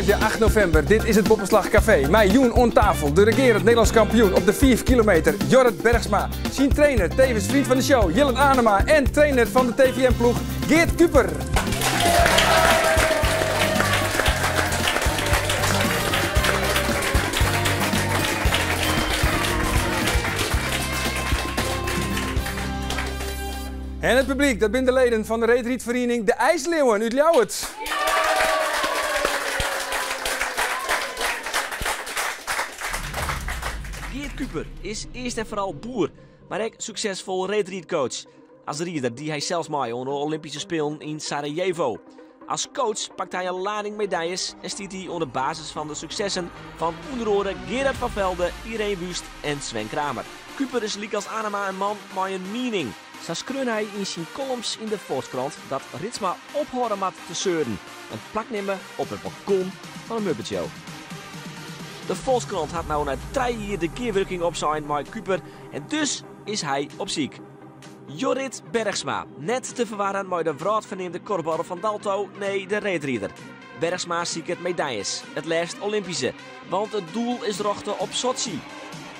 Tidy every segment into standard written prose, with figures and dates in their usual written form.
Tongersdei 8 novimber, dit is it Boppeslach Kafee. Mei jûn oan tafel de regearend Nederlânsk kampioen op de 5 kilometer, Jorrit Bergsma. Syn trainer, tevens vriend van de show, Jillert Anema en trainer fan de TVM-ploech, Geert Kuper. En it publyk, dat binne de leden fan de reedrydferiening De IJsleeuwen út Ljouwert. Geert Kuper is earst en foaral boer, mar ek suksesfol reedrydcoach. As rider die hy sels mei oan de Olympyske Spelen yn Sarajevo. As coach pakt hy in lading medaljes en stiet hy oan de basis fan de suksessen fan ûnder oare Gerard van Velde, Ireen Wüst en Sven Kramer. Kuper is lykas Anema in man mei in miening. Sa skreaun hy yn syn kollums yn de Volkskrant dat Ritsma ophâlde moat te seuren en plaknimme op it balkon fan de Muppet Show. De Volkskrant hat no nei 3 jier de gearwurking opsein mei Kuper en dus is hy op syk. Jorrit Bergsma, net te ferwarren mei de wrâldferneamde korfballer fan Dalto, nee de reedrider. Bergsma siket medaljes, it leafst Olympyske, want it doel is rjochte op Sotsji.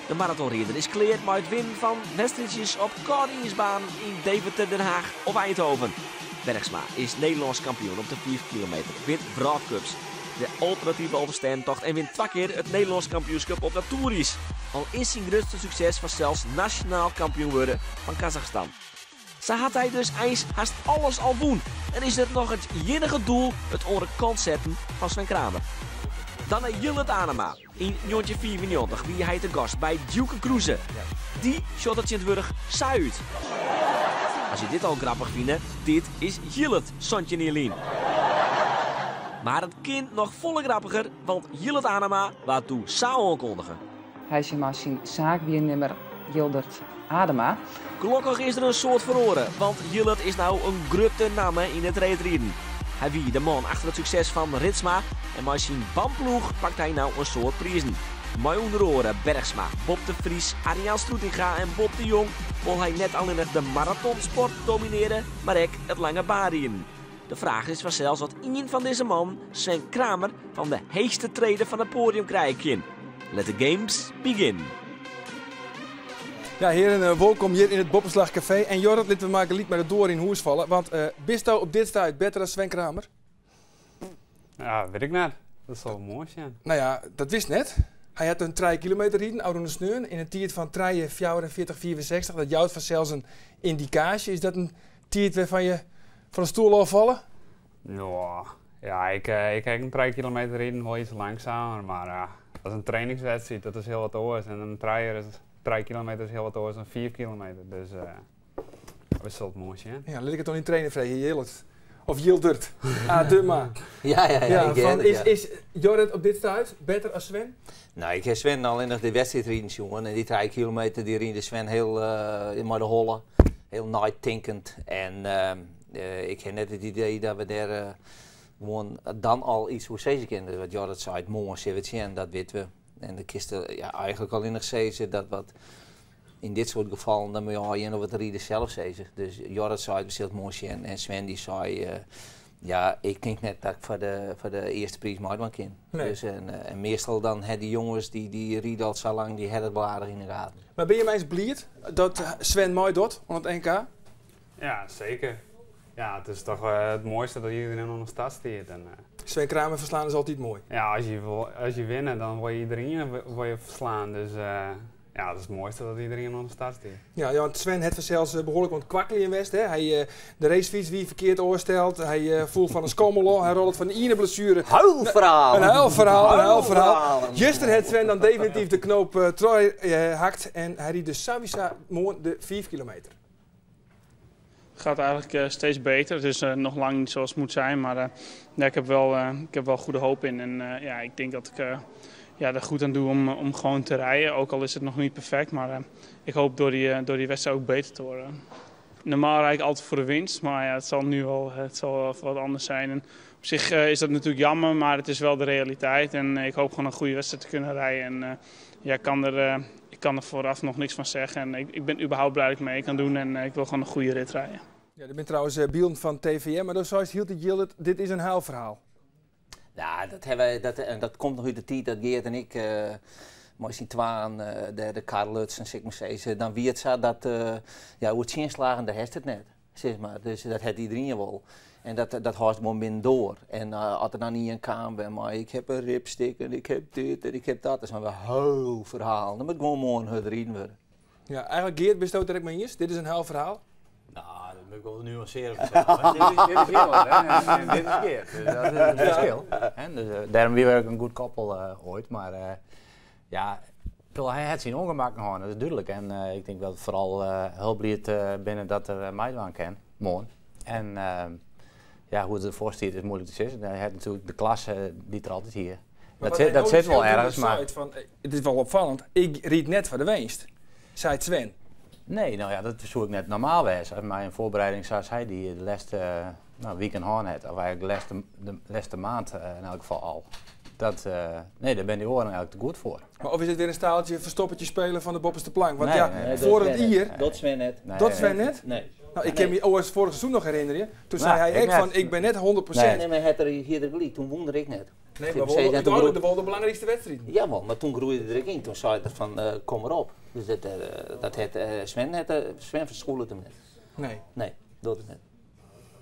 De maratonrider is klear mei it winnen fan wedstriidsjes op kâlde iisbanen yn Deventer, Den Haag of Eindhoven. Bergsma is Nederlânsk kampioen op de 5 kilometer, wint wrâldcups, de alternative Alvestêdentocht en wint 2 kear it Nederlânsk kampioenskip op natoeriis. Al is syn grutste sukses fansels nasjonaal kampioen wurde fan Kazachstan. Sa hat hy dus eins hast alles al wûn en is it noch it iennige doel it oan de kant setten fan Sven Kramer. Dan nei Jillert Anema. Yn 1995 wie hy te gast by Dieuwke Kroese. Dy sjocht der tsjintwurdich sa út. As je dit al grappich fine, dit is Jillert 17 jier lyn. Mar it kin noch folle grappiger, want Jillert Anema waard doe sa oankondige. Hy is mei syn saakwiernimmer Jildert Adema. Gelokkich is der in soad feroare, want Jillert is no in grutte namme yn it reedriden. Hy wie de man achter it sukses fan Ritsma en mei syn BAM-ploech pakt hy no in soad prizen. Mei ûnder oare Bergsma, Bob de Vries, Arjan Stroetinga en Bob de Jong wol hy net allinnich de maratonsport domineare, mar ek it lange baanriden. De fraach is fansels oft ien fan dizze mannen, Sven Kramer, fan de heechste trede fan it poadium krije kin. Let the games begin. Ja, hearen, wolkom hjir yn it Boppeslach Kafee. En Jorrit, litte we mar gelyk mei de doar yn hûs falle. Want bisto op dit stuit better as Sven Kramer? Ja, wit ik net. Dat sil moai sjen. Nou ja, dat wist net. Hy hat in 3 kilometer riden, ôfrûne sneon, yn in tiid fan 3:44,64. Dat jout fansels in yndikaasje. Is dat in tiid wêrfan je fan de stoel ôffalle? Ja, ja ik, ik ha in 3 kilometer riden wol iets langsumer, mar dat is in trainingswedstriid, dat is hiel wat oars. En in trijer is 3 kilometer is hiel wat oars dan 5 kilometer. Dus we sille it moai sjen. Ja, lit ik it oan dyn trainer freegje, Jillert. Of Jildert. Adema. Ja, ik van, hear it, is, ja. is Jorrit op dit stuit better as Sven? Nou, ik ha Sven allinnich de wedstriid riden sjoen en dy 3 kilometer dy ride Sven hiel mei de holle, hiel neitinkend. En ik ha net it idee dat we dêr gewoan dan al iets oer sizze kinne. Dus wat Jorrit seit, moarn sille we it sjen, dat witte we. En dan kinst ja, eigentlik allinnich sizze dat wat yn dit soart gefallen, dan moatte je ôfhearre wat de rider sels sizze. Dus Jorrit seit, we sille it moarn sjen. En Sven dy sei, ja, ik tink net dat ik foar de earste priis meidwaan kin. Nee. Dus en meastal dan ha dy jonges dy ride al sa lang, dy ha it wol aardich yn de gaten. Mar binne jim eins bliid dat Sven meidocht oan it NK? Ja, zeker. Ja, het is toch het mooiste dat iedereen oan de start stiet. En, Sven Kramer ferslaan is altyd moai. Ja, as je winne, dan wol je iedereen wol je ferslaan. Dus ja, dat is it moaiste dat iedereen oan de start stiet. Ja, ja, want Sven hat fansels behoarlik oan it kwakkeljen west. Hè. Hy, de racefyts wie ferkeard ôfsteld. Hy foel fan in skommel ôf. Hy rôlet fan de iene blessuere. Huilverhaal! In huilverhaal, in huilverhaal. Huilverhaal. Juster hat Sven dan definityf de knoop trochhakt en hy rydt dus sawiesa moarn de 5 kilometer. Het gaat eigenlijk steeds beter. Het is nog lang niet zoals het moet zijn, maar ja, ik heb wel goede hoop in. En ja, ik denk dat ik ja, er goed aan doe om gewoon te rijden, ook al is het nog niet perfect. Maar ik hoop door die wedstrijd ook beter te worden. Normaal rijd ik altijd voor de winst, maar ja, het zal nu wel, het zal wel wat anders zijn. En op zich is dat natuurlijk jammer, maar het is wel de realiteit. En ik hoop gewoon een goede wedstrijd te kunnen rijden. En ja, ik kan er vooraf nog niks van zeggen. En ik ben überhaupt blij dat ik mee kan doen en ik wil gewoon een goede rit rijden. Ja, dat bent trouwens bylden fan TVM, mar do seist hieltyd Jildert, dit is in huilverhaal. Ja, dat hawwe wy, dat, en dat komt noch út de tiid dat Geert en ik mei syn twaen dêr de kar lutsen, sil ik mar sizze. Dan wie it sa dat, ja, oer tsjinslagen, dêr hast it net, sis mar. Dus dat hat iderien wol. En dat, dat hâldst gewoan binnendoar. En as der dan ien kaam wer mei ik heb in rib stikken, ik heb dit en ik heb dat, dan is in hiel ferhaal. Dan moat gewoan moarn hurd riden wurde. Ja, eigentlik Geert, bisto it der ek mei iens? Dit is in huilverhaal? Nou, dat moat ik wol nuansearje. Dit is Jillert, hè? En dit is Geert. Dus dat is it ferskil. Hè? Dus, dêrom wie we ek in goed koppel oait. Mar ja, hy hat syn ûngemakken hân, dat is dúdlik. En ik tink dat we foaral hiel bliid binne dat er meidwaan kin, moarn. En ja, hoe't it derfoar stiet is muoilik te sizzen. Hy hat natuerlik de klasse dy't er altyd hie. Dat sit wol ergens, mar... It is wol opfallend, ik ryd net foar de winst, seit Sven. Nee, no ja, dat soe ek net normaal wêze. Mei in foarbereiding sa as hy dy de lêste no, wiken hân hat, of eigentlik de lêste, de lêste maand yn elk gefal al. Dat, nee, dêr binne dy oaren eigentlik te goed foar. Maar of is it wer in staaltje verstoppertje spelen fan de boppeste plank? Want Nee, ja, nee, foar it jier... Dat Sven net. Nee, Dat Sven net? Nee. Nou, ik kin my oars foarich seizoen noch herinnerje. Toen sei Nou, hy ik ek net. fan, ik bin net 100%. Nee, maar het er, hie er gelyk, toen wûn er ek net. Nee, mar wol, úteinlik wol de belangrykste wedstriden. Jawol, mar toen groeide er ek yn. Toen sei er fan, kom mar op. Dus dat, dat hat Sven net, Sven ferskûlet him net. Nee. Nee, docht it net.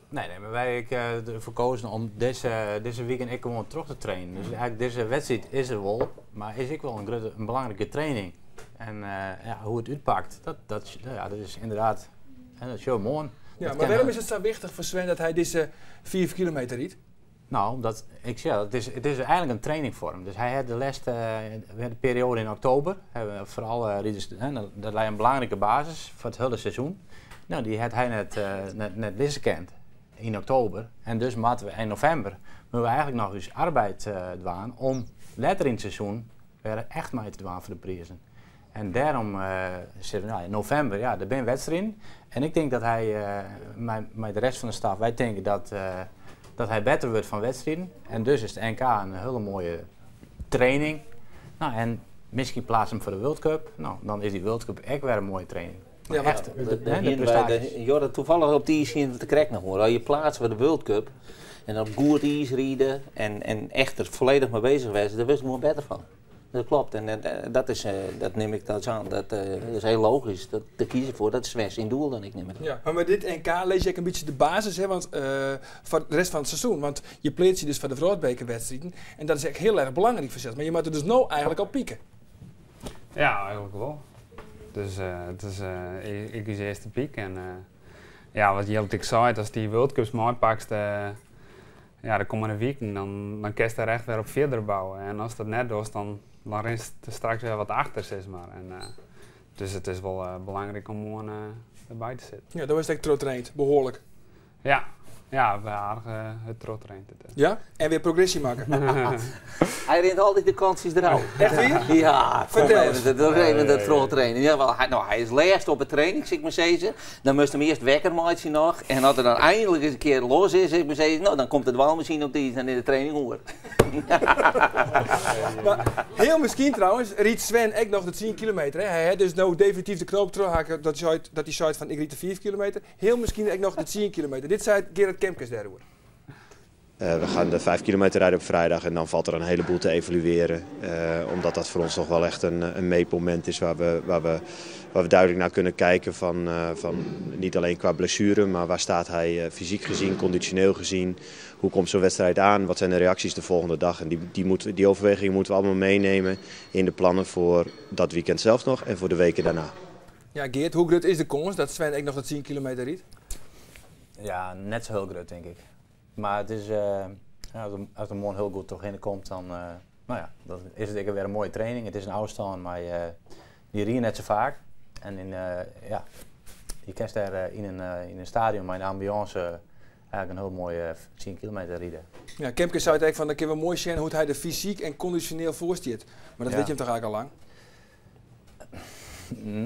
Nee, nee, mar wy ek derfoar kozen om dizze, dizze wiken ek gewoan troch te trainen. Dus eigentlik dizze wedstriid is der wol, mar is ek wol in grutte, in belangrike training. En ja, hoe it útpakt, dat, dat, ja, dat is ynderdaad, en dat sjogge we moarn. Ja, Dat mar kin wêrom is it sa wichtich foar Sven dat hy dizze 5 kilometer rydt? No, omdat ik sjoch, it is eigentlik in training foar him. Dus hy hat de lêste, we de perioade yn oktober, hawwe we foar alle riders, hè, dat lei in belangrike basis foar it hiele seizoen. No, dy hat hy net, net, net lizze kind yn oktober. En dus moatte we yn novimber, moatte we eigentlik noch ús arbeid dwaan om letter yn it seizoen wer echt mei te dwaan foar de prizen. En dêrom sizze we, no, yn novimber, ja, der binne wedstriden. En ik tink dat hy mei, mei de rest fan de staf, wy tinke dat, dat hy better wurdt fan wedstriden. En dus is de NK in hiele moaie training. No, en miskien pleatse him foar de World Cup. No, dan is dy World Cup ek wer in moaie training. Ja, echt, de, de, prestaasjes. Jorrit, toevallig op dy iis te krekt noch hoor. As je pleatse foar de World Cup en op goed iis ride en echt der folledich mei beuzich wêze, dêr wurdst gewoan better fan. Dat klopt en dat, is, dat nim ik dan oan. Dat is hiel logysk. Dat, dêr kies ik foar. Dat is Sven syn doel dan ek nim ik. Ja, mar mei dit NK lis je ek in bytsje de basis, hè, want, foar de rest fan it seizoen. Want je pleatse je dus foar de wrâldbekerwedstriden en dat is ek hiel erch belangryk fansels. Mar je moatte dus no eigentlik al pieke. Ja, eigentlik wol. Dus it is ek ús earste pyk. En ja, wat Jillert ek seit, ast dy World Cups meipakst, ja, de kommende wiken, dan kinst dêr echt wer op fierder bouwe. En ast dat net dochst, dan rinst straks wer wat achter, sis mar. En, dus it is wol belangryk om moarn derby te sitten. Ja, do hast ek trochtraind, behoarlik. Ja, ja, we aardich hurd trochtraind. Ja? En wer progresje makke. Hy rint altyd de kantsjes derôf. Echt wier? Ja, kom Fertel even, ris. dat is even dat trochtrainen. Ja, wel, hy, no, hy is lêst op de training, sil ik mar sizze. Dan moatst him earst wekker meitsje noch. En as er dan einlik ris in kear los is, sil ik mar sizze, no, dan komt de dweilmasine op de iis en is de training oer. Mar hiel miskien trouwens rydt Sven ek noch de 10 kilometer. Hè? Hy hat dus no definityf de knoop trochhakke dat seit, dat hy seit fan ik ryd de 5 kilometer. Hiel miskien ek noch de 10 kilometer. Dit seit Gerard Kemkers dêroer. We gaan de 5 kilometer rijden op vrijdag en dan valt er een heleboel te evalueren. Omdat dat voor ons toch wel echt een meetmoment is waar we duidelijk naar kunnen kijken van niet alleen qua blessure, maar waar staat hij fysiek gezien, conditioneel gezien. Hoe komt zo'n wedstrijd aan? Wat zijn de reacties de volgende dag? En die overwegingen moeten we allemaal meenemen in de plannen voor dat weekend zelf nog en voor de weken daarna. Ja, Geert, hoe grut is de kâns dat Sven ek noch de 10 kilometer rydt? Ja, net sa hiel grut, tink ik. Mar it is, ja, as de moarn hiel goed trochhinne komt, dan, no ja, dan is it ek wer in moaie training. It is in ôfstân, mar dy ride net sa faak. En yn, ja, je kinst dêr yn in stadion mei in ambiance eigentlik in hiel moaie 10 kilometer ride. Ja, Kemkers sei ek fan, dan kinne we moai sjen hoe't hy der fysyk en kondisjoneel foar stiet. Mar dat wit jim toch eigentlik al lang?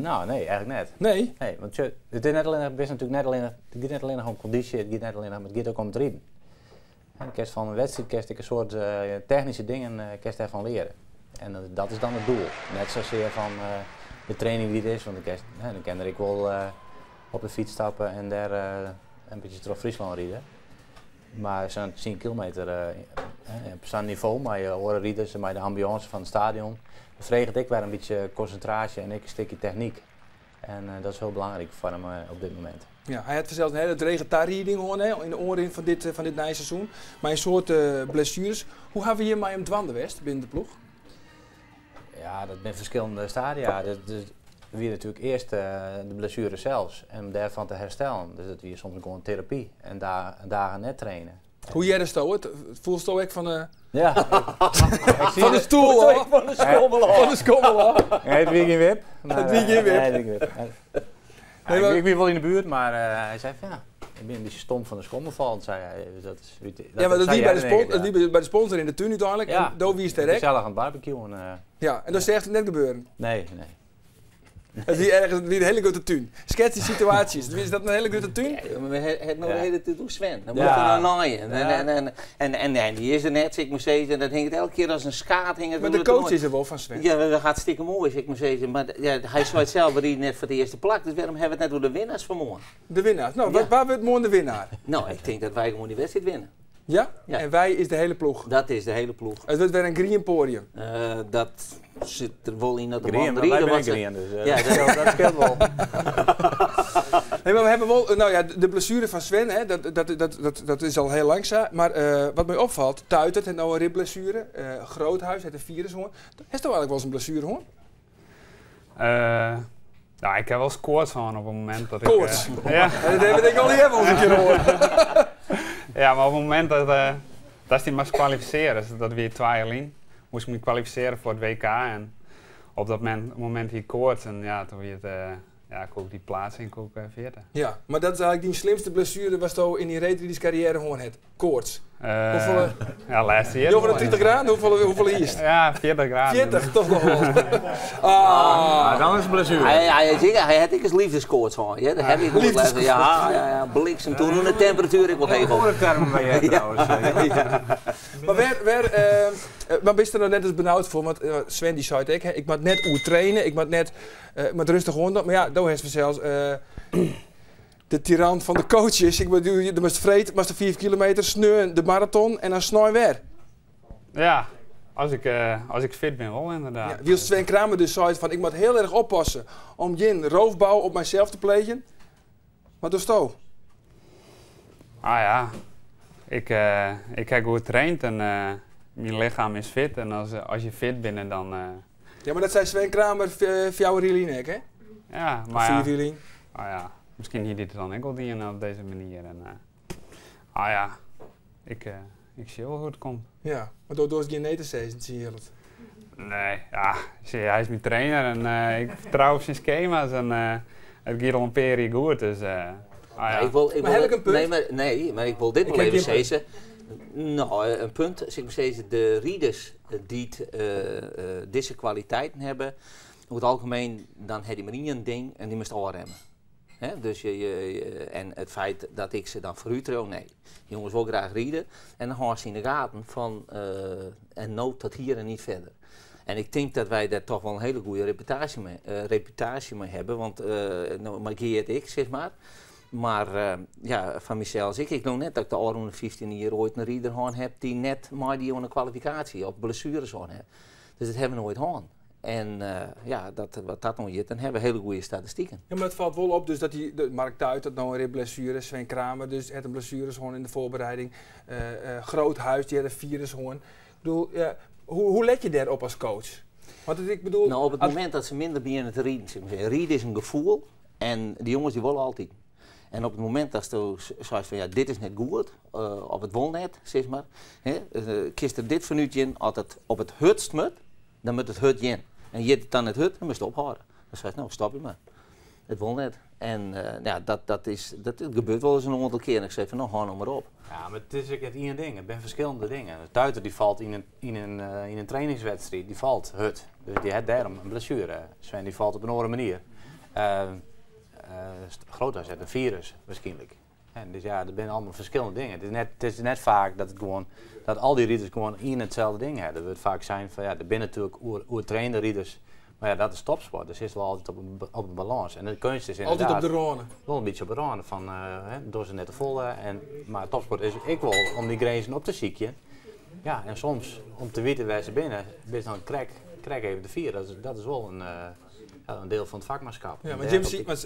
No, nee, eigentlik net. Nee? Nee, want sjoch, it is net allinnich, it is natuerlik net allinnich, it giet net allinnich om kondysje, it giet net allinnich, mar it giet ek om it riden. En kinst fan in wedstriid kinst ek in soad technyske dingen kinst dêrfan leare. En dat is dan it doel. Net sasear fan de training dy't is, want dan kinst, hè, dan kin er ek wol op de fyts stappe en dêr in bytsje troch Fryslân ride. Mar sa'n 10 kilometer Op sa'n nivo mei oare riders en mei de ambiance fan it stadion. Dat freget ek wer in bytsje konsintraasje en ek in stikje technyk. En dat is hiel belangryk foar him op dit momint. Ja, hy hat fansels in hiele drege tarieding hân hè, yn de oanrin fan dit, fan dit nije seizoen. Mei in soad blessueres. Hoe hawwe jim mei him dwaande west binnen de ploech? Ja, dat binne ferskillende stadia. Dus, wie natuerlik earst de blessuere sels en om dêrfan te herstellen. Dus dat wie soms gewoan terapy en dagen net traine. Hoe heardesto it? Foelsto ek fan de, Ja. fan de stoel ôf? Fan de skommel ôf. Fan de skommel ôf. Nee, it wie gjin wip. Maar, It wie gjin wip. Nee, it wie gjin wip. Nee, maar- Ik wie wol yn de buert, mar hy sei fan ja, ik bin in bytsje stom fan de skommel fallen, sei hy. Dus dat is, dat, Ja, mar dat sei wie by de, hij spon denk ik, dat wie by de sponsor yn de tún úteinlik. Ja. En do wiest dêr ek. Gesellich oan it barbecuen. Ja, en dan seachst it net gebeuren. Nee, nee. It wie ergens, it wie in hiele grutte tún. Skets dy situaasjes. Is dat in hiele grutte tún? Ja, mar we ha it no de Ja. hiele tiid oer Sven. Dan Ja. moat er no naaien. En, Ja. en, en, en, en, en dy is der net, sil ik mar sizze. En dat hinget elke kear as in skaad. Hinget Mar oer de it coach toernoai. is der wol fan Sven. Ja, dat hartstikke moai, sil ik mar sizze. Mar ja, hy sei it sels, we ride net foar it earste plak. Dus wêrom hawwe we it net oer de winnaars fan moarn? De winnaar. No, Ja. wa wurdt moarn de winnaar? No, ik tink dat wy gewoan dy wedstriid winne. Ja? Ja. En wy is de hiele ploech. Dat is de hiele ploech. It wurdt wer in grien poadium. Dat sit der wol yn dat de Grien, man mar wy ride binne wat ze- grien, dus Ja, dat skeelt wol. Nee, mar we hawwe wol, no ja, de blessuere fan Sven, hè, dat is al hiel lang sa. Mar wat my opfalt, Tuitert hat no in ribblessuere, Groothuis hat in firus hân. Hasto eigenlik wolris in blessuere hân? Ja, ik ha wolris koarts hân op it momint dat ik... Koarts? Ja. Dat ha ik allegear wolris in kear hân. Ja, mar op it momint datst dy moatst kwalifisearje, dat wie 2 jier lyn, moast ik my kwalifisearje foar it WK en op dat momint hie ik koarts en ja, doe wie it, ja, koe ik dy pleatsing koe ik ferjitte. Ja, mar dat is eigenlik dyn slimste blessuere watsto yn dyn reedriderskarriêre hân hast, koarts. Hoefolle? Ja, lêste jier. 39 graden? Hoefolle hiest? Ja, 40 graden. 40, toch noch wol. Ah. Ah, dan is it blessuere. Hy hat ek ris leafdeskoarts hân. Ja, dat ha ik wol lêzen. Ja, ja, ja, bliksem. Doe rûn de temperatuer ek wol heech op. Oare termen by hear trouwens. Mar wêr, mar bist der no net ris benaud foar? Want Sven dy seit ek, hè, ik moat net oertraine, ik moat net, ik moat rêstich oan dwaan. Mar ja, do hast fansels de tiran fan de coaches. Ik bedoel, do moatst freed moatst de 5 kilometer, sneon de maraton en dan snein wer. Ja, as ik fit bin wol ynderdaad. Ja, wylst Sven Kramer dus seit fan ik moat hiel erch oppasse om gjin roofbou op mysels te plegen. Wat dochsto? Ah ja, ik ha goed traind en myn lichem is fit. En as je fit binne dan... Ja, mar dat sei Sven Kramer 4 jier lyn ek, hè? Ja, Of mar ja. 5 jier lyn. Ah ja, miskien hie hy it dan ek al dien op dizze manier. En, ah ja, ik sjoch wol hoe't it komt. Ja, mar do doarst gjin nee te sizzen tsjin Jillert. Nee, ja, sjoch, hy is myn trainer en ik fertrou op syn skema's en it giet al in pear jier goed, dus, ah ja. Ja, ik wol, ik Mar wol ha ik in punt? Nee, mar, nee, mar ik wol dit Ik wol ha even gjin punt. sizze. No, in punt, sil ik mar sizze, de riders dy't dizze kwaliteiten hawwe, oer it algemien, dan ha dy mar ien ding en dy moatst ôfremme. Hè? Dus je, en it feit dat ik se dan foarút triuw, nee. Jonges wol graach ride en dan hâldst yn de gaten fan, en no tot hier en niet verder. En ik tink dat wy dêr toch wol in hiele goede reputaasje mei hawwe, want no, mei Geert ek, sis mar. Mar ja, fan mysels ek. Ik leau net dat ik de ôfrûne 15 jier oait in rider hân ha dy't net meidie oan de kwalifikaasje of blessueres hân hat. Dus dat hawwe we noait hân. En ja, dat, wat dat oangiet, dan hawwe we hiele goede statistiken. Ja, mar it falt wol op dus dat dy, de Mark Tuit hat no in ribblessuere, Sven Kramer dus hat in blessuere hân yn de foarbereiding, Groothuis dy hat in firus hân. Ik bedoel, ja, hoe let je dêrop as coach? Want it, ik bedoel, No, op it as momint dat se minder begjinne te riden, sil ik mar sizze. Riden is in gefoel en dy jonges dy wolle altyd. En op it momint datsto seist fan ja, dit is net goed, of it wol net, sis mar, hè, kinst der dit fan útgean, as it op it hurdst moat, dan moat it hurd gean. En giet it dan net hurd, dan moatst ophâlde. Dan seist, no, stopje mar. It wol net. En ja, dat gebeurt wolris in oantal kear. En ik sei fan, no, hâld no mar op. Ja, mar it is ek net ien ding. It binne ferskillende dingen. De Tuiter dy falt yn in trainingswedstriid, dy falt hurd. Dus dy hat dêrom in blessuere. Sven dy falt op in oare manier. Groothuis hat in firus, waarskynlik. En dus ja, der binne allegear ferskillende dingen. It is net faak dat it gewoan, dat al dy riders gewoan ien itselde ding hawwe. Der wurdt faak sein fan ja, der binne natuerlik oertrainde riders. Mar ja, dat is topsport. Dus is wol altyd op in balâns. En de keunst is Altyd op de ynderdaad râne. Wol in bytsje op de râne fan, hè, dogge se net te folle. En, mar topsport is ek wol om dy grinzen op te sykjen. Ja, en soms, om te witten wêr't se binne, bist dan krekt even te fier. Dat is wol in, ja, in diel fan it fakmanskip. Ja,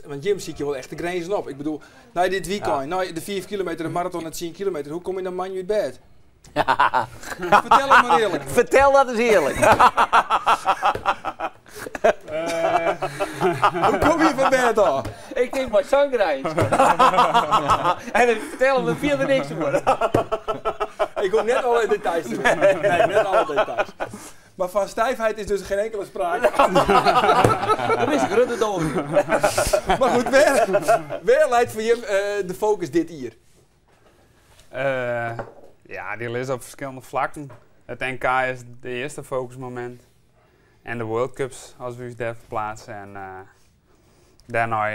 want jim sykje wol echt de grinzen op. Ik bedoel, nei dit weekend, nei de 5 kilometer, de maraton en 10 kilometer, hoe kom je dan man út bêd? Fertel it mar earlik. Fertel dat ris earlik. Hoe komme je fan bêd ôf? Ik tink mei sa'n grins. En dan fertelle we fierder niks oer. Ik hoech net alle details te witten. Nee, net alle details. Mar fan stijfheid is dus geen enkele sprake. Dat is in grutte doos. Mar goed, wêr leit foar jim de fokus dit jier? Ja, dy lizze op ferskillende flakken. It NK is de earste fokusmomint. En de World Cups, as we ús dêr ferplaatse. En dêrnei,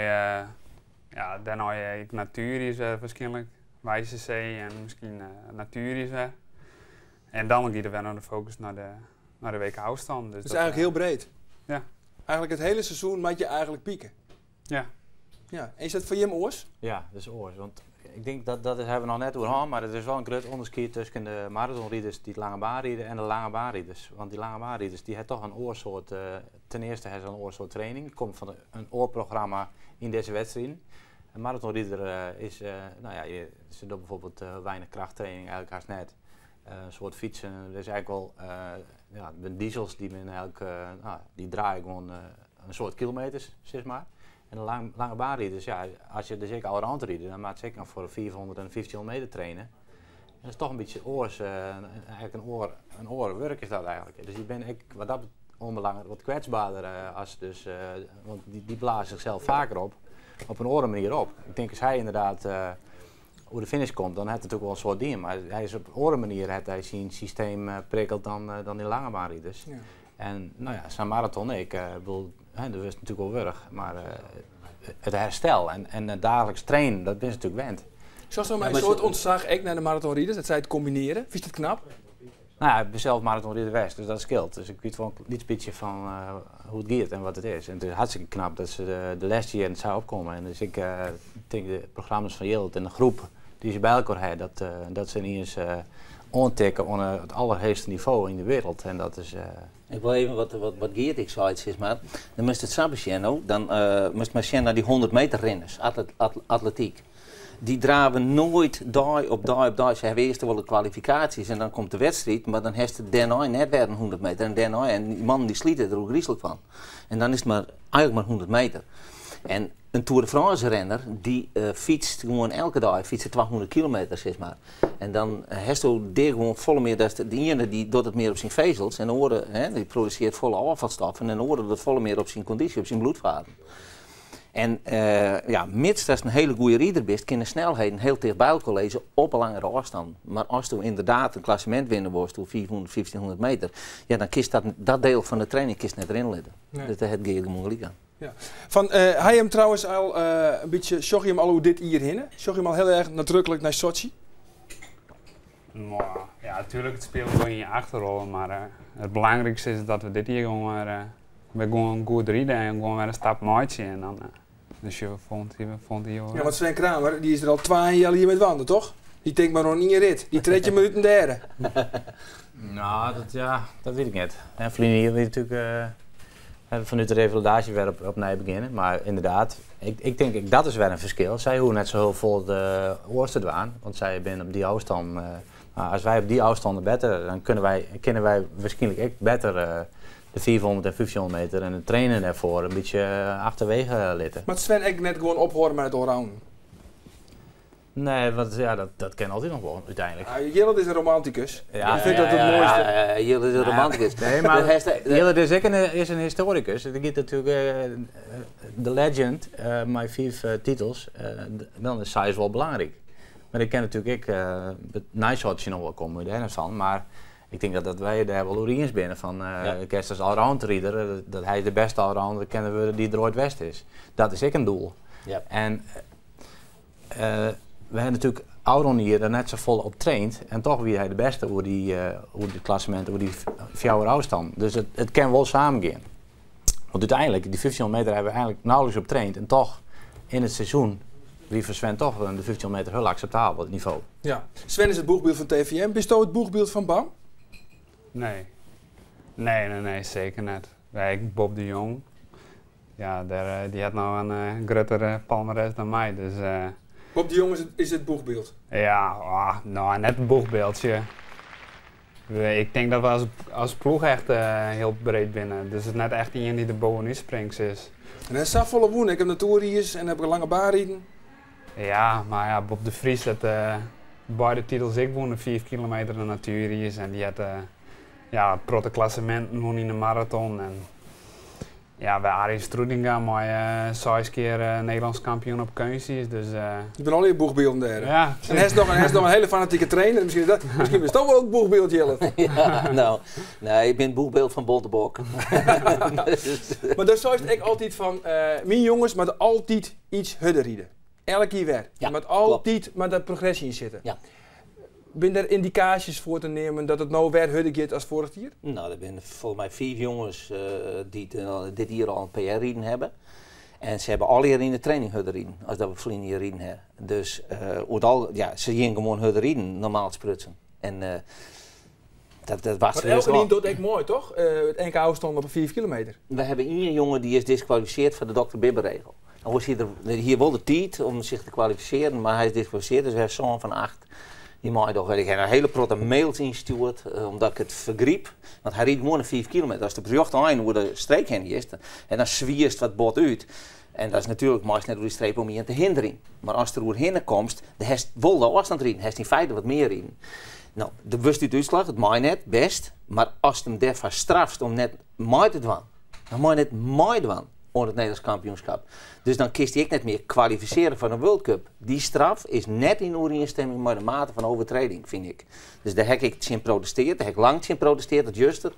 ja, dêrnei ek natueriis wierskynlik. WCC en miskien natueriis wer. En dan giet der wer nei de fokus nei de WK ôfstân. Dus dat is eigentlik hiel breed. Ja. Eigentlik it hiele seizoen moatte je eigentlik pieke. Ja. Ja. En is dat foar jim oars? Ja, dat is oars. Want ik tink dat dat hawwe we noch net oer hân, mar it is wol in grut ûnderskied tusken de maratonriders dy't lange baan ride en de lange baanriders. Want dy lange baanriders dy hawwe toch in oar soart, ten earste hawwe se in oar soart training, komt fan in oar programma yn dizze wedstriden. In maratonrider is, no ja, se dogge bijvoorbeeld weinich krachttraining, eigentlik hast net. In soad fytsen, dat is eigentlik wol, ja, de diesels dy binne eigentlik, no, dy draaie gewoan in soad kilometers, sis mar. En de lange baanriders, ja, as je dus ek allround ride, dan moatte se ek noch foar 500 en 1500 meter traine. En dat is toch in bytsje oars, eigentlik in oar wurk is dat eigentlik. Dus dy binne ek wat dat oanbelanget wat kwetsberder as dus, want dy blaze zichzelf faker op in oare manier op. Ik tink as hy ynderdaad oer de finish komt, dan hat er natuerlik wol in soad dien, mar hy is op in oare manier hat hy syn systeem prikkeld dan dy lange baanriders. En no ja, sa'n maraton ek, bedoel, hè, dat is natuerlik wol wurch, mar it herstel en it daagliks trainen, dat binne se natuerlik wend. Sjochst mei in soad ûntsach ek nei de maratonriders, dat sy it kombinearje? Fynst it knap? No ja, ik bin sels maratonrider west, dus dat skeelt. Dus ik wit wol in lyts bytsje fan hoe't it giet en wat it is. En it is hartstikke knap dat se de lêste jierren sa opkomme. En dus ik tink de programma's fan Jild en de groep dy't se by elkoar ha, dat se yniens oantikke oan it allerheechste nivo yn de wereld. En dat is. Ik wol even wat Geert ek seit, sis mar. Dan moatst it sa besjen, no. Dan moatst mar sjen nei dy 100 meter rinners, atletyk. Dy drave noait dei op dei op dei. Se hawwe earst wol de kwalifikaasjes en dan komt de wedstriid, mar dan hast it dêrnei net wer in 100 meter. En dêrnei, en dy mannen dy slite der oergryslik fan. En dan is it mar eigentlik mar 100 meter. En in Tour de France renner dy fytst gewoan elke dei, fytst 200 kilometer sis mar. En dan hasto dêr gewoan folle mear, dat de iene dy docht it mear op syn fezels en de oare, hè, dy produsearret folle ôffalstoffen en de oare docht folle mear op syn kondysje, op syn bloedfaten. En ja, mits datst in hiele goede rider bist, kinne snelheden hiel ticht by elkoar lizze op in langere ôfstân. Mar asto ynderdaad in klassemint winne wolst oer 500, 1500 meter, ja, dan kinst dat, dat diel fan de training kinst net rinne litte. Nee. Dat hat Geert gewoan gelyk oan. Ja. Fan, ha jim trouwens al in bytsje, sjogge jim al oer dit jier hinne? Sjogge jim al hiel erch nadruklik nei Sochi? No, ja, natuerlik, it spilet wol yn je achterholle, mar it belangrykste is dat we dit jier gewoan wer gewoan goed ride en gewoan wer in stap meitsje. En dan sjogge we folgjend jier wol. Ja, want Sven Kramer, dy is der al 2,5 jier mei dwaande, toch? Dy tinkt mar oan ien rit. Dy 13 minuten dêr. No, dat, ja, dat wit ik net. En ferline jier wie natuerlik fanút de revalidaasje wer opnij begjinne. Mar ynderdaad, ik tink ek dat is wer in ferskil. Sy hoege net sa hiel folle oars te dwaan, want sy binne op dy ôfstân. Mar as wy op dy ôfstân better, dan kinne wy wierskynlik ek better de 500 en 1500 meter en it trainen dêrfoar in bytsje achterwege litte. Moat Sven ek net gewoan ophâlde mei it allrounden? Nee, want ja, dat kin altyd noch wol, úteinlik. Ah, Jillert is in romantikus. Die fynt dat it moaiste. Ja, Jillert is in romantikus. Nee, mar Jillert is ek in, is in historikus. Der giet natuerlik de legend mei fiif titels, dan is seis wol belangryk. Mar ik kin natuerlik ek nei Sotsji noch wol komme, dêr net fan. Mar ik tink dat wy dêr wol oer iens binne fan kinst as allroundrider, dat hy de bêste allrounder kinne wurde dy't der oait west is. Dat is ek in doel. En we hawwe natuerlik ôfrûne jier der net safolle op traind en toch wie hy de bêste oer dy, oer it klassemint, oer dy fjouwer ôfstannen. Dus it kin wol samen gean. Want úteinlik, dy 1500 meter hawwe we eigentlik nauwelijks op traind en toch yn it seizoen wie foar Sven toch de 1500 meter hiel akseptabel, it nivo. Ja. Sven is it boechbyld fan TVM. Bisto it boechbyld fan BAM? Nee. Nee, nee, nee, seker net. Nee, Bob de Jong, ja, dêr, dy hat no in grutter palmares dan my, dus... Bob de Jong is it boechbyld? Ja, ah, no, net it boechbyldsje. Ik tink dat we as ploech echt hiel breed binne. Dus it is net echt ien dy't der bovenút springt is. En hy hat safolle wûn, ek op natoeriis en op lange baan riden. Ja, mar ja, Bob de Vries hat beide titels ek wûn, de 5 kilometer en natueriis. En dy hat ja, in protte klasseminten wûn yn de maraton. En ja, by Arjen Stroetinga mei seis kear Nederlânsk kampioen op keunstiis. Dus, Der binne allegear boechbylden dêr. Ja. En hy is noch, hy is noch in hiele fanatike trainer. Miskien is dat, miskien bist do wol it boechbyld, Jillert. Ja, no, nee, ik bin it boechbyld fan Bontebok. Mar do seist ek altyd fan, myn jonges moatte altyd iets hurder ride. Elk jier wer. Ja, Der moat altyd mar dat progresje yn sitte. Ja. Binne der yndikaasjes foar te neamen dat it no wer hurder giet as foarich jier? No, der binne folgens my fiif jonges dy't dit jier al in PR riden hawwe. En se hawwe allegear yn de training hurder riden as dat we ferline jier riden hawwe. Dus oer it al, ja, se gean gewoan hurder riden, normaal sprutsen. En dat, dat wacht Want elkenien docht ek mei, toch? It NK ôfstân op de 5 kilometer. We hawwe ien jonge dy is diskwalifisearre foar de Dr. Bibberregel. Oars hie er hie wol de tiid om sich te kwalifisearjen, mar hy is diskwalifisearre, dus we hawwe sân fan acht dy't meidogge. Ik ha in hiele protte mails ynstjoerd, omdat ik it fergryp. Want hy rydt gewoan in 5 kilometer. Ast op rjochte ein oer de streek hinne giest, en dan swierst wat bot út. En dat is natuerlik, meist net oer dy streep om ien te hinderjen. Mar ast der oerhinne komst, dan hast wol de ôfstân riden, hast yn feite wat mear riden. No, do wurdst út de útslach, it mei net, bêst. Mar ast him dêrfoar strafst om net mei te dwaan, dan mei net meidwaan oan it Nederlânsk kampioenskip. Dus dan kinst dy ek net mear kwalifisearje foar in World Cup. Dy straf is net yn oerienstimming mei de mate fan overtreding, fyn ik. Dus dêr ha ik tsjin protestearre, dêr ha ik lang tsjin protestearre, dat juster.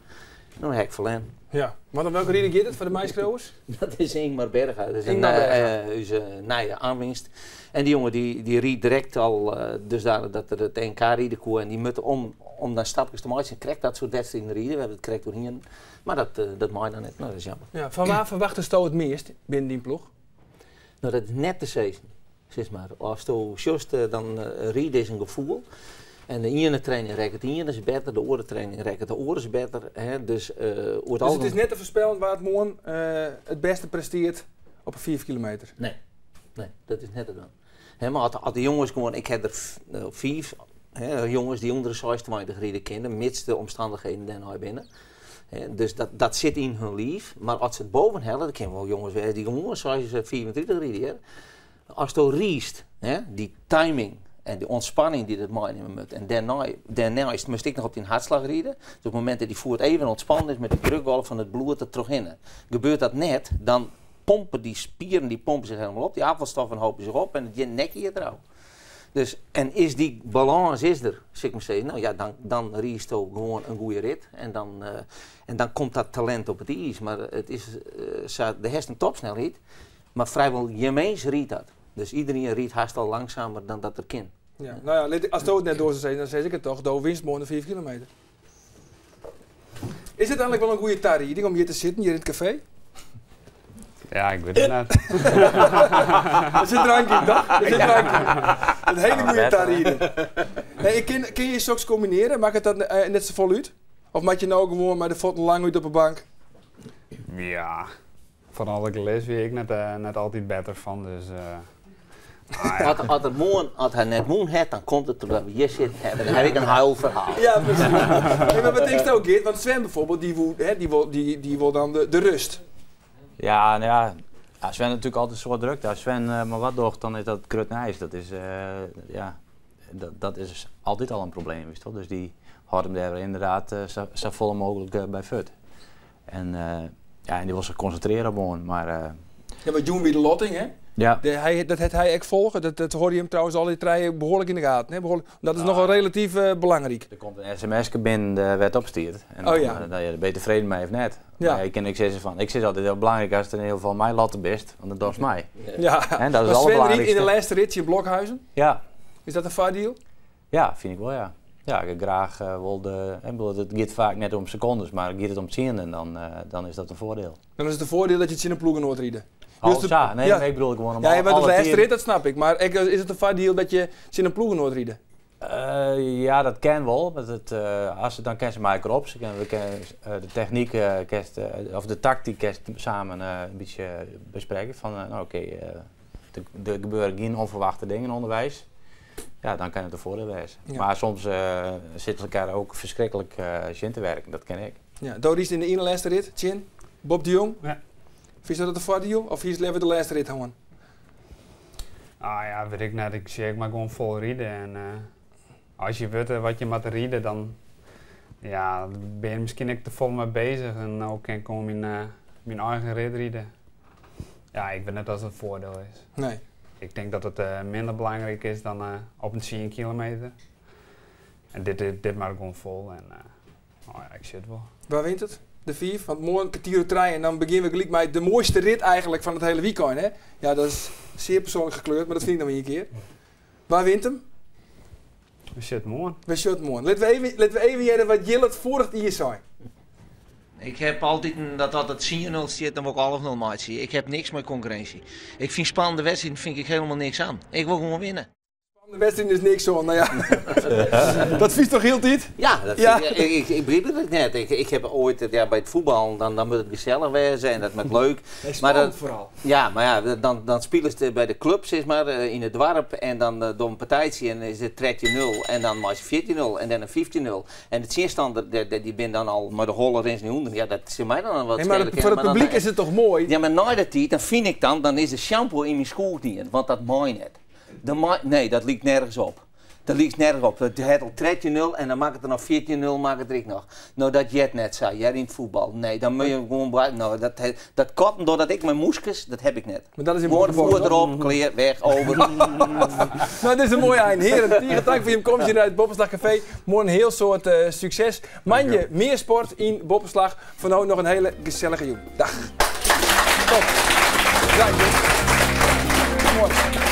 No ha ik ferlern. Ja, want om welke rider giet it foar de meiskriuwers? Dat is Ingmar Berga. Dat is Ingmar Berga. Ús nije oanwinst. En dy jonge dy ried direkt al dusdanich dat er it NK ride koe. En dy moat om dan stapkes te meitsjen krekt dat soart wedstriden ride. We hawwe it krekt oer hien. Mar dat mei dan net. No, dat is jammer. Ja, fan wa ferwachtesto it meast binnen dyn ploech? No, dat is net te sizzen, sis mar. Asto sjochst, dan ride is in gefoel. En de iene training rekket ien is better, de oare training rekket de oare is better. Hè? Dus, oer it Dus it is net te foarspellen wa't moarn it bêste prestearret op 'e 5 kilometer? Nee, nee, dat is net te dwaan. Hè, mar as de jonges gewoan, ik ha der fiif, hè, jonges dy't ûnder de 26 ride kinne, mits de omstannichheden dêrnei binne. Hè, dus dat sit yn hun liif. Mar as se it boven helle, der kinne wol jonges wêze dy't gewoan 6,35 ride, hear. Asto riidst, hè, dy timing en dy ûntspanning dy't it meinimme moat. En dêrneist moatst ek noch op dyn hartslach ride. Dus op it momint dat dy foet even ûntspannen is, moat dy drukgolf fan it bloed der trochhinne. Gebeurt dat net, dan pompe dy spieren dy pompe sich helemaal op, dy ôffalstoffen hoopje sich op en it gjin nekje hjir trou. Dus, en is dy balâns is der, sil ik mar sizzen, no ja, dan riidsto gewoan in goede rit en dan komt dat talint op it iis. Mar it is sa, do hast in topsnelheid, mar frijwol gjin mins rydt dat. Dus iderien rydt hast al langsumer dan dat er kin. Ja, no ja, lit, asto it net doarst te sizzen, dan sis ik it toch, do winst moarn de 5 kilometer. Is it eigenlik wol in goede tarieding om hjir te sitten, hjir yn it kafee? Ja, ik wit it net. Der sit drank yn, toch? Der sit drank yn. In hiele goede tarieding. Hey, kin je soks kombinearje? Makket dat net safolle út? Of moat je no gewoan mei de fuotten lang út op 'e bank? Ja, fan al it gelis wie ik net altyd better fan, dus... As er moarn, as hy net wûn hat, dan komt it trochdat we hjir sitten hawwe. Dan ha ik in huilferhaal. Ja, presys. Hey, mar wat tinksto, Geert? Want Sven bijvoorbeeld, dy woe, hè, dy wol, dy wol dan de rust. Ja, no ja, ja, Sven hat natuerlik altyd in soad drukte. As Sven mar wat docht, dan is dat grut nijs. Dat is, ja, dat is altyd al in probleem, witst wol. Dus dy hâldt him dêr ynderdaad sa folle mooglik by fuort. En ja, en dy wol sich konsintrearje op moarn, mar... Ja, mar jûn wie de lotting, hè? Ja. De, hy, dat hat hy ek folge. Dat hâlde jim trouwens alle trije behoarlik yn de gaten, hè? Behoarlik, dat is nochal relatyf belangryk. Der komt in sms-ke binnen wêr't op stiet. En Oh, ja. dan, ja, dêr binne je tefreden mei of net. Ja. Mar ik kin ek sizze fan, ik sis altyd hiel belangryk ast yn ieder gefal mei lotte bist, want dan dochst mei. Ja. En dat is Maar het Sven rydt yn de alderbelangrijkste. lêste rit tsjin Blokhuizen. Ja. Is dat in foardiel? Ja, fyn ik wol, ja. Ja, ik graach wol de, ik bedoel, it giet faak net om sekondes, mar giet it om tsienden, dan is dat in foardiel. Dan is it in foardiel dat je tsjin in ploechgenoat ride. Oh, Just de- sa. Nee, ja. maar ik bedoel gewoan om Ja, ja, maar de alle lêste tiden- rit, dat snap ik. Mar ek, is it in foardiel dat je tsjin in ploechgenoat ride? Ja, dat kin wol. Want it, as se, dan kin se mei elkoar op. Se kin, we kin, de technyk kinst, of de taktyk kinst samen in bytsje besprekke. Fan, no oké, der gebeure gjin ûnferwachte dingen ûnderweis. Ja, dan kin it in foardiel wêze. Ja. Mar soms sitte se elkoar ook ferskriklik tsjin te werken. Dat kin ek. Ja, do rydst yn de ene lêste rit tsjin Bob de Jong. Ja. Fynst dat in foardiel of hiest leaver de lêste rit hân? Ah ja, wit ik net. Ik sjoch ik mar gewoan fol ride. En as je witte wat je moatte ride, dan ja, bin je miskien ek te folle mei bezich. En no kin ik gewoan myn eigen rit ride. Ja, ik wit net oft dat in foardiel is. Nee. Ik tink dat it minder belangryk is dan op in 10 kilometer. En dit moat gewoan fol. En oh ja, ik sit wol. Wa wint it? De fiif? Want moarn 3.15 en dan begjinne we gelyk mei de moaiste rit eigentlik fan it hiele wykein. Hè? Ja, dat is sear persoanlik gekleurd, mar dat fyn ik noch ien kear. Wa wint him? We sjogge moarn. We sjogge moarn. Litte we even hearre wat Jillert foarich jier sei. Ik heb altyd dat as it 10-0 stiet, dan wol ik 11-0 meitsje. Ik heb niks mei konkurrinsje. Ik fyn spannende wedstriden fyn ik hielendal niks oan. Ik wol gewoan winne. De wedstriid is niks oan. Nou ja, dat fynst toch hieltyd? Ja, dat Ja. Ik, ik begryp it net. Ik heb oait, ja, by it fuotballen, dan moat it gesellich wêze en dat moat leuk. Nee, spannend foaral. Ja, mar ja, dan spilest by de klup, sis mar, yn it doarp en dan doch in partijtsje en is it 13-0 en dan meist 14-0 en dan in 15-0. En de tsjinstanner, dy binne dan al mei de holle rinst nei ûnderen. Ja, dat sil my dan wat Nee, mar skele foar it kinne, maar dan- publyk is it toch moai? Ja, mar nei de tiid, dan fyn ik dan, dan is de shampoo yn myn skoech dien, want dat mei net. Dan mei, nee, dat liket nergens op. Dat liket nergens op. It hat al 13-0 en dan makket er noch 14-0, makket er ek noch. No, dat heart net sa, hear, yn it fuotbal. Nee, dan moatte je gewoan blij-, no, dat, dat katten, doordat ik mei moeskes, dat heb ik net. Mar dat is in Gewoan moaie foet derop, klear, weg, over. No, dit is in moai ein. Hearen, tige tank foar jim komst hjir nei it Boppeslach Kafee. Moarn in hiel soad sukses. Moandei mear sport yn Boppeslach. Foar no noch in hiele gesellige jûn. Dag. Top. Bedankt, Moai.